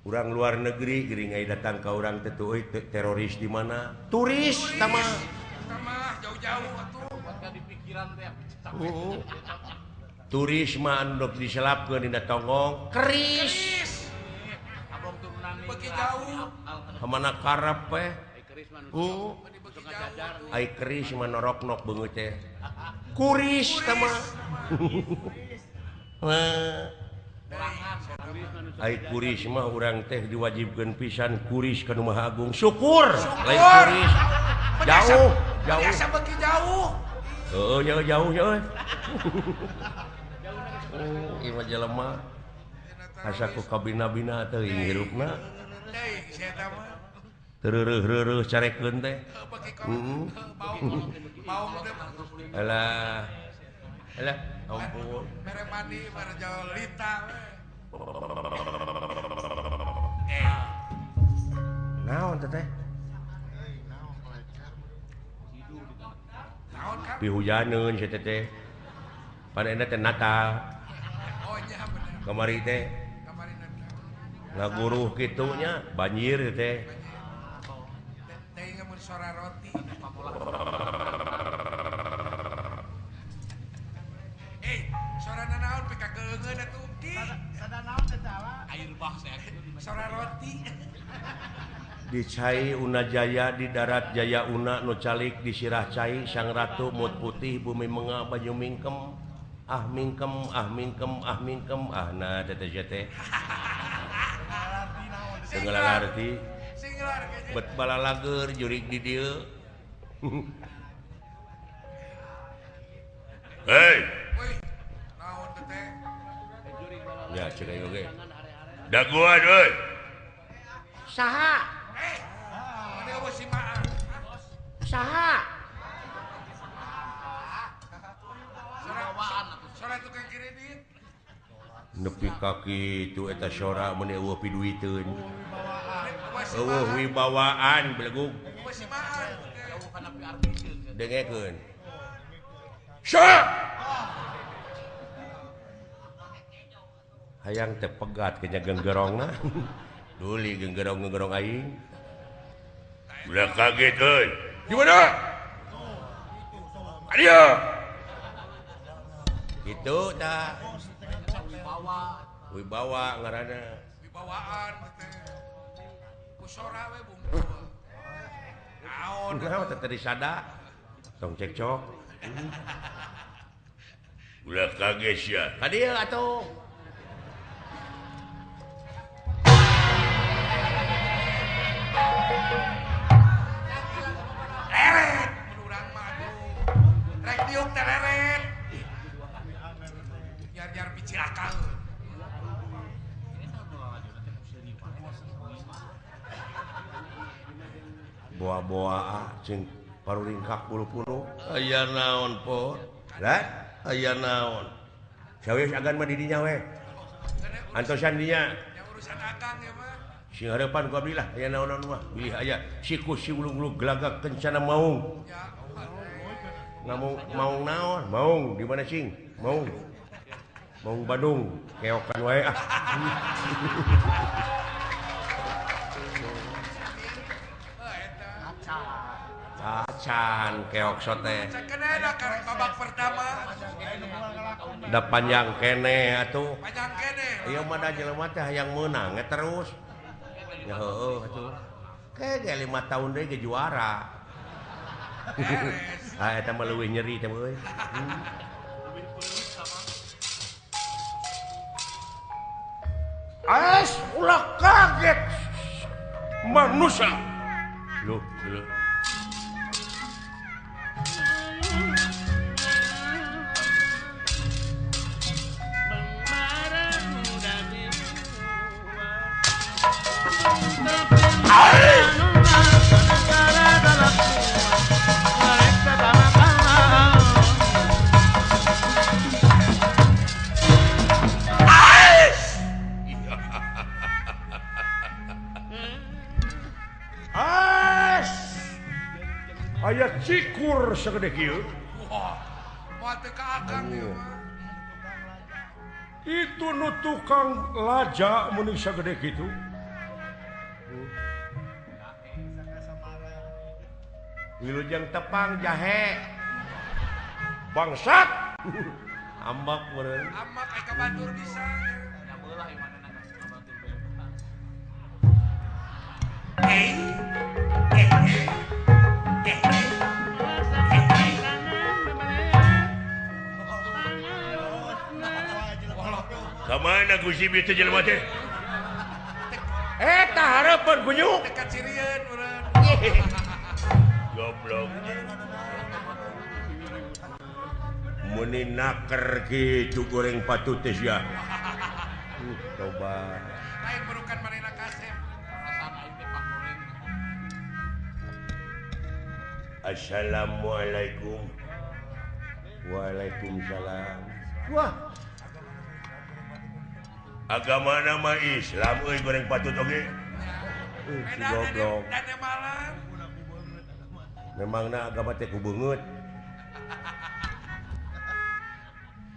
Urang luar negeri geuring ai datang ka urang teh tuh euy teroris di mana? Turis tama. Tama jauh-jauh atuh buat di pikiran teh. Turis mah anu diselapkeun dina tonggong keris. Beuki jauh. Kamana karep we? Ai keris mah noroknok beungeut teh. Kuris tama. Ai kuris mah urang teh diwajibkeun pisan kuris ka Nu Maha Agung. Syukur. Lain kuris. Jauh, jauh. Biasa beuki jauh. Heuh, jauh jauh euy. Ieu mah jelema asa ku kabina-bina teuing hirupna. Tereureureuh carekeun teh. Heeh. Alah. Alah, ampun. Mere mandi, mere jolita we. Naon teh teh? Pihujaneun si teh. Pan eta teh Natal. Oh nya bener. Kamari teh. Kamari Natal. Ngaguruh kitu nya, banjir teh. Teh mun sora roti. Sora naon pika keungeun atuh ki. Sada naon teh salah? Air bah saya. Sora roti. Di cai Una Jaya di darat Jaya Una nu calik di sirah cai Sang Ratu mut putih bumi menga banyu mingkem ah mingkem ah mingkem ah mingkem ah na teh teh teu ngalarti bet balalager jurig di dieu. Hei. Naon teh? Ya cek aing oge. Daguan euy. Saha? Saha? Sora tukang kredit. Nepi ka kitu eta sora mun eueuh piduiteun. Eueuh wibawaan belegug. Dengekeun. Saha? Hayang teh pegat ke genggerongna. Duli genggerong-genggerong aing. Ulah kaget euy. Di mana? Adia. Gitu tah. Wibawa. Wibawa ngaranna. Wibawaan teh. Ku sora we bungkul. Naon? Naon teh tadi sada? Tong cekcok. Ulah kaget sia. Ka dieu atuh. Leret urang mah aduh. Rek diuk teh leret. Nyar-nyar picilakaeun. Boa-boa cing paruringkak bulu-bulu. Aya naon po? Lah, aya naon? Sawios agan mah di dinya we. Antosan dinya. Urusan akang ya mah. Sing hareupan ku abdi lah aya naon-naon mah. Bilih aya siku si ulung-ulung gelagak kencana maung. Ngamung maung naon? Maung di mana cing? Maung. Maung Bandung, keokan wae ah. Acan keok sote. Karek babak pertama. Da panjang kene atuh. Panjang kene. Ieu mah da jelema teh hayang meunang terus. Ya heueuh atuh. Ke ge 5 tahun deui ge juara. Ah eta mah leuwih nyeri teh euy. As ulah kaget manusia. Loh, loh. Aya cikur segede kieu. Wah, moal teu ka akang ieu mah. Itu nu tukang laja mun sagede kitu. Wilujeng tepang jahe. Bangsat. Ambak meureun. Ambak aya ka batur bisa. Nya beulah ieu manehna ka batur bebas. Eh. Kamana Gusti ieu teh jelema teh? Eta hareupeun kunyuk. Dekat sirieun meureun. Goblok. Meni naker kitu goreng patut teh sia. Coba. Lain merukan manehna kasep. Perasaan aing teh pangoreng. Assalamualaikum. Waalaikumsalam. Wah. Agama nama Islam euy goreng patut oge. Si goblok. Memangna agama teh ku beungeut.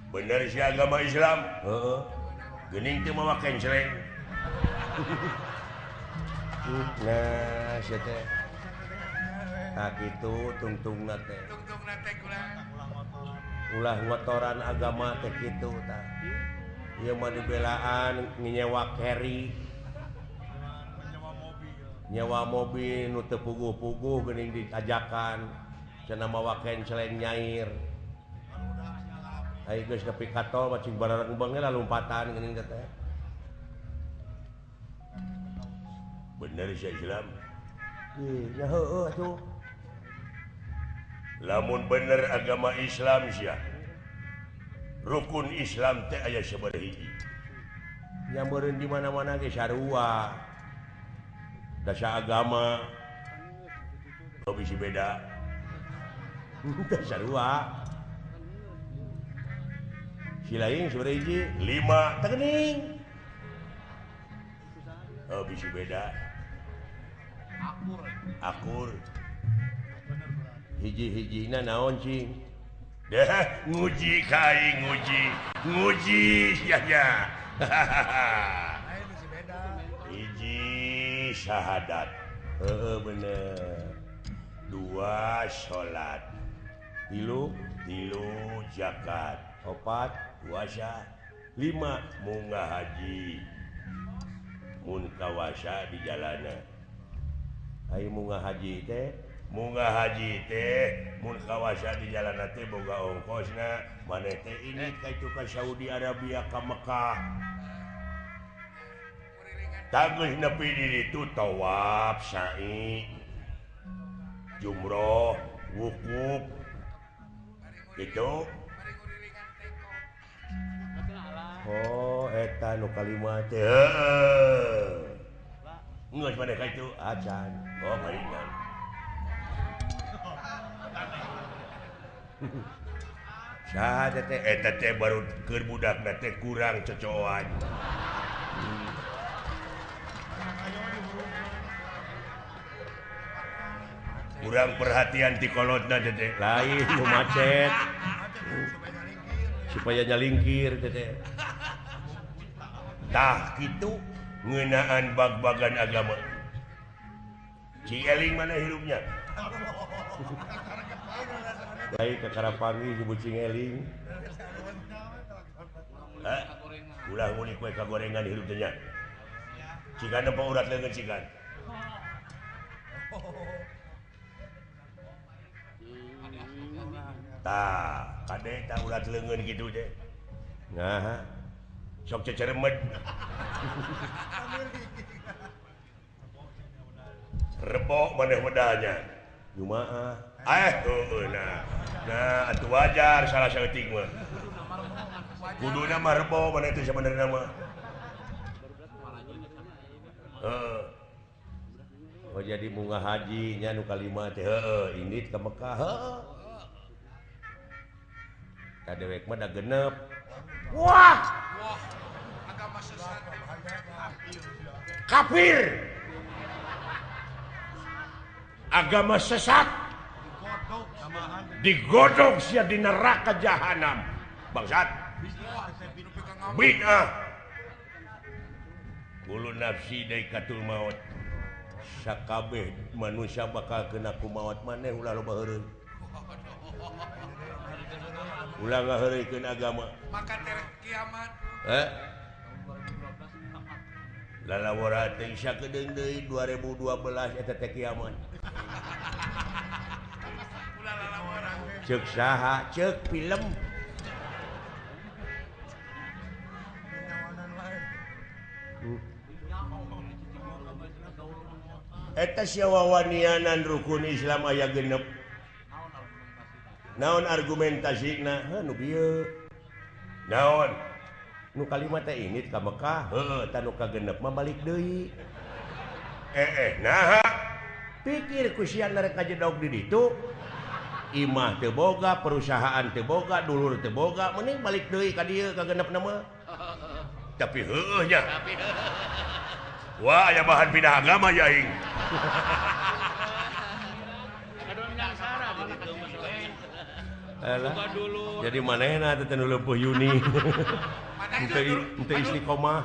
Bener sih agama Islam. Heeh. Geuning teu mawa kenceleng. Nah, sia teh. Tah kitu tungtungna teh. Tungtungna teh ulah ngotoran agama teh kitu tah. Ieu mah dibelaan nyewa carry. Nyewa mobil nu teu puguh-puguh geuning ditajakan. Cenah mawa kenceleng nyair. Ayo geus nepi ka tol mah cing barareng beungeut lompatan geuning teh. Bener sia Islam. Ih, ya heueuh atuh. Lamun bener agama Islam sia. Rukun Islam teh aya sabaraha hiji. Nya meureun di mana-mana ge sarua. Dasa agama oh bisi beda. Teh sarua. Si lain sabaraha hiji? 5 teh geuning. Oh bisi beda. Akur. Akur. Hiji-hijina naon cing? Deh, nguji kai nguji. Nguji sia nya. Hiji syahadat. Heeh bener. 2 salat. 3 zakat. 4 puasa. 5 munggah haji. Mun kawasa di jalana. Ayo munggah haji teh, munggah haji teh, mun kawasa di jalana teh boga ongkosna, maneh teh ini ka itu ka Saudi Arabia ka Mekah. Tah geus nepi di ditu tawaf, sa'i, jumroh, wukuf. Gitu. Oh, eta nu kalima teh. Heeh. Geus maneh ka itu acan. Oh, palingan. Saha teh eta teh baru keur budakna teh kurang cocoan. Kurang perhatian ti kolotna teh. Lain nu macet. Supaya nyalingkir teh. Tah kitu ngeunaan bag-bagan agama. Cing eling mana hirupnya? Baik kakara panggih disebut cing eling. Hah? Ulah ngulik we kagorengan hirup teh nya. Cigan apa urat leungeun cigan? Tah, kade tah urat leungeun kitu teh. Nah, sok ceceremed. Rebok maneh medalnya. Jumaah. Heueuh nah. Nah, atuh wajar salah saeutik mah. Kuduna mah rebo maneh teh sabenerna mah. Heeh. Oh jadi munggah haji nya nu kalima teh heueuh indit ka Mekah heueuh. Ka dewek mah da genep. Wah. Wah, agama sesat. Kafir. Agama sesat. Digodog sia di neraka jahanam. Bangsat. Bid'ah. Kullu nafsi daikatul maut. Sakabeh manusia bakal kena kumawat maneh ulah loba heureuy. Ulah ngaheureuykeun agama. Maka terek kiamat. Heh. Lalawara teh sakedeung deui 2012 eta teh kiamat. Ulah lalawara. Ceuk saha? Ceuk film. Eta sia wawanianan rukun Islam aya genep. Naon argumentasina? Heuh nu bieu. Naon? Nu kalima teh indit ka Mekah, heuh tah nu kagenep mah balik deui. Naha? Pikir ku sia rek kajedog di ditu. Imah teu boga, perusahaan teu boga, dulur teu boga, mending balik deui ka dieu kagenepna mah. Tapi heueuh nya. Wah, aya bahan pindah agama ya aing. Alah. Jadi manehna teh nu leumpeuh Yuni. Henteu istiqomah.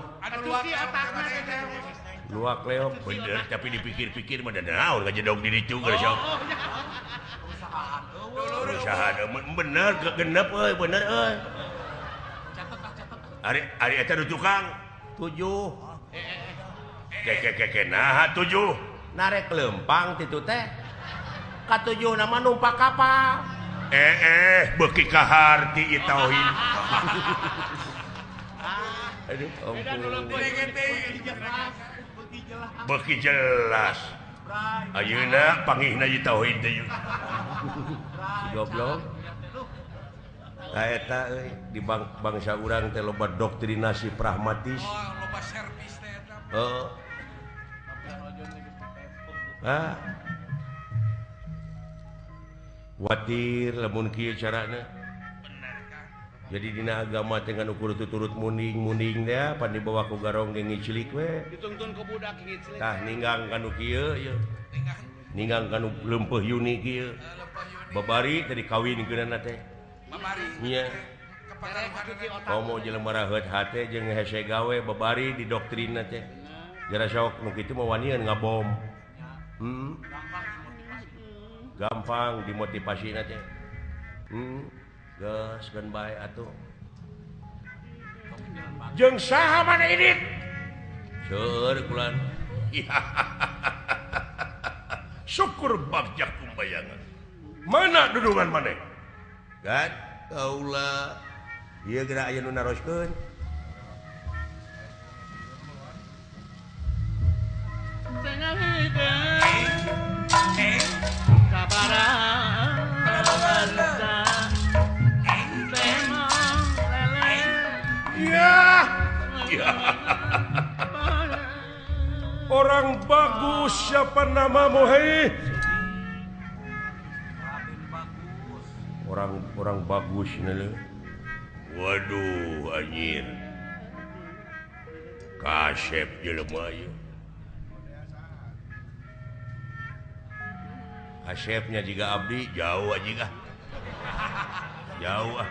Luak leok bener tapi dipikir-pikir mah da naon ngajedog di ditu geus sok. Perusahaan bener genep euy bener euy. Ari ari eta nu tukang 7. Keke nah 7. Narek lempang titu teh. Ka-7 nama numpak kapal. Beuki kaharti ieu tauhid. Aduh, ampun. Beuki jelas. Ayeuna pangihna ieu tauhid teh. Si goblok. Tah eta euy di bangsa urang teh loba doktrinasi pragmatis. Oh, loba servis teh eta. Heeh. Ah. Watir lamun kieu carana. Jadi dina agama teh ngan ukur tuturut munding-munding teh pan dibawa ku garong ge ngicilik we. Dituntun ku budak ngicilik. Tah ninggang kanu kieu ieu. Ninggang kanu leumpeuh yuni kieu. Babari teh dikawinkeunana teh. Babari. Nya. Komo jelema raheut hate jeung hese gawe babari didoktrina teh. Jara sok nu kitu mah wanian ngabom. Gampang dimotivasina teh. Geus geun bae atuh. Jeung saha maneh indit? Seueur kulan. Syukur bagja kumbayangan. Mana dudungan maneh? Kan kaula ieu geura aya nu naroskeun. Ya. Orang bagus siapa namamu hei? Orang bagus nih. Waduh anjir. Kasep jelema ieu. Kasepnya juga abdi jauh aja ah. Jauh ah.